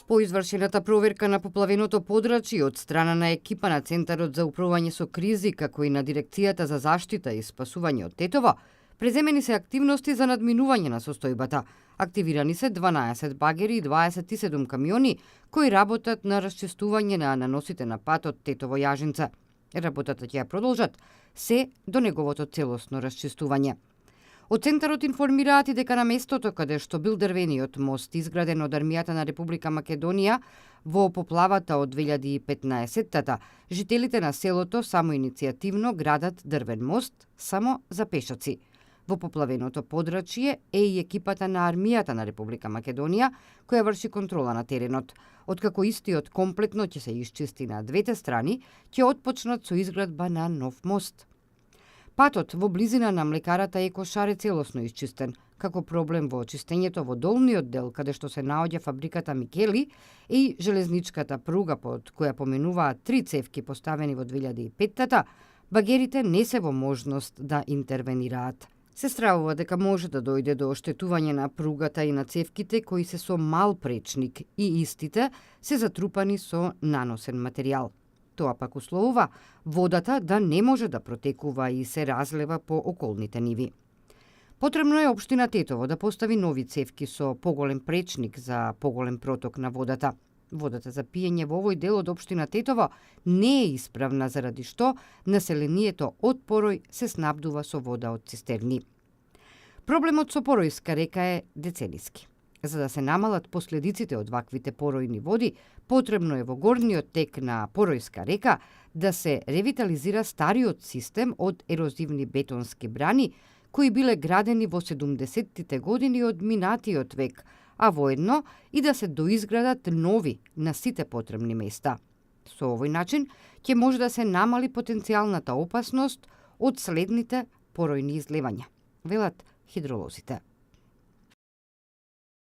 По извршената проверка на поплавеното подрачје од страна на екипа на Центарот за управување со кризи, како и на Дирекцијата за заштита и спасување од Тетово, преземени се активности за надминување на состојбата. Активирани се 12 багери и 27 камиони кои работат на расчистување на наносите на патот Тетово-Јажинца. Работата ќе ја продолжат се до неговото целосно расчистување. Од Центарот информираат и дека на местото каде што бил дрвениот мост изграден од армијата на Република Македонија во поплавата од 2015-тата, жителите на селото самоиницијативно градат дрвен мост само за пешаци. Во поплавеното подрачје е и екипата на армијата на Република Македонија која врши контрола на теренот. Откако истиот комплетно ќе се исчисти на двете страни, ќе отпочнат со изградба на нов мост. Патот во близина на млекарата Екошар е целосно исчистен. Како проблем во очистењето во долниот дел, каде што се наоѓа фабриката Микели, и железничката пруга под која поминуваат 3 цевки поставени во 2005-тата, багерите не се во можност да интервенираат. Се стравува дека може да дојде до оштетување на пругата и на цевките кои се со мал пречник и истите се затрупани со наносен материјал. Тоа пак условува водата да не може да протекува и се разлева по околните ниви. Потребно е општина Тетово да постави нови цевки со поголем пречник за поголем проток на водата. Водата за пиење во овој дел од општина Тетово не е исправна, заради што населението од Порој се снабдува со вода од цистерни. Проблемот со Поројска река е децениски. За да се намалат последиците од ваквите поројни води, потребно е во горниот тек на Поројска река да се ревитализира стариот систем од ерозивни бетонски брани, кои биле градени во 70-тите години од минатиот век, а воедно и да се доизградат нови на сите потребни места. Со овој начин ќе може да се намали потенцијалната опасност од следните поројни излевања, велат хидролозите.